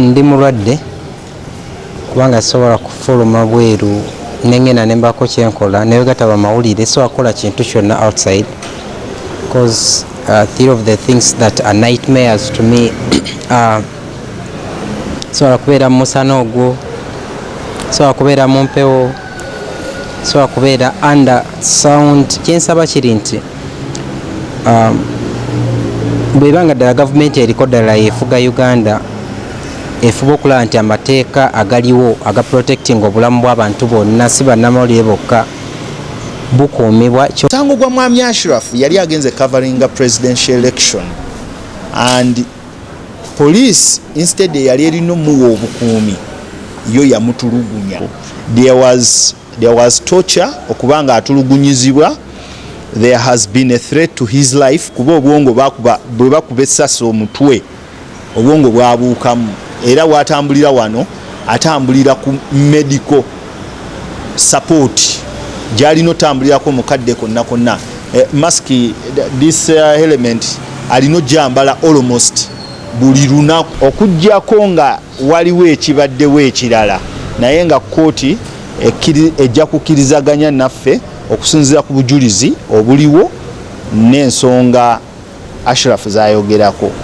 Ndi mulwadde kubanga sisobola kufuluma bweru nengenda nembako kyenkola newegataba mawulire, sobola kukola kintu kyonna outside because three of the things that are nightmares to me, sobola kubeera mu musana ogwo, sobola kubeera mu mpewo, sobola kubeera under sound. Kyensaba kiri nti bwebanga ddala gavumenti eriko ddala yefuga Uganda, efuba okulaba nti amateeka agaliwo aga protecting obulamu bw'abantu bonna, si bannamawulire bokka, bukuumibwa. Omusango gwa Mwami Ashraf, yali agenze coveringa presidential election and police, instead eyali erina omuwa obukuumi, yo yamutulugunya. There was torture, okuba nga atulugunyizibwa. There has been a threat to his life, kuba obwongo bakuba, bwe bakuba essasi omutwe, obwongo bwabuukamu, era bwatambulira wano atambulira ku medical support gyalina otambulirako mukadde konna konna. Mask, this element alina ojambala almost buli lunaku, okugjako nga waliwo ekibaddewo ekirala, naye nga kooti ejja kukkirizaganya naffe okusinziira ku bujulizi obuliwo n'ensonga Ashraf zayogerako.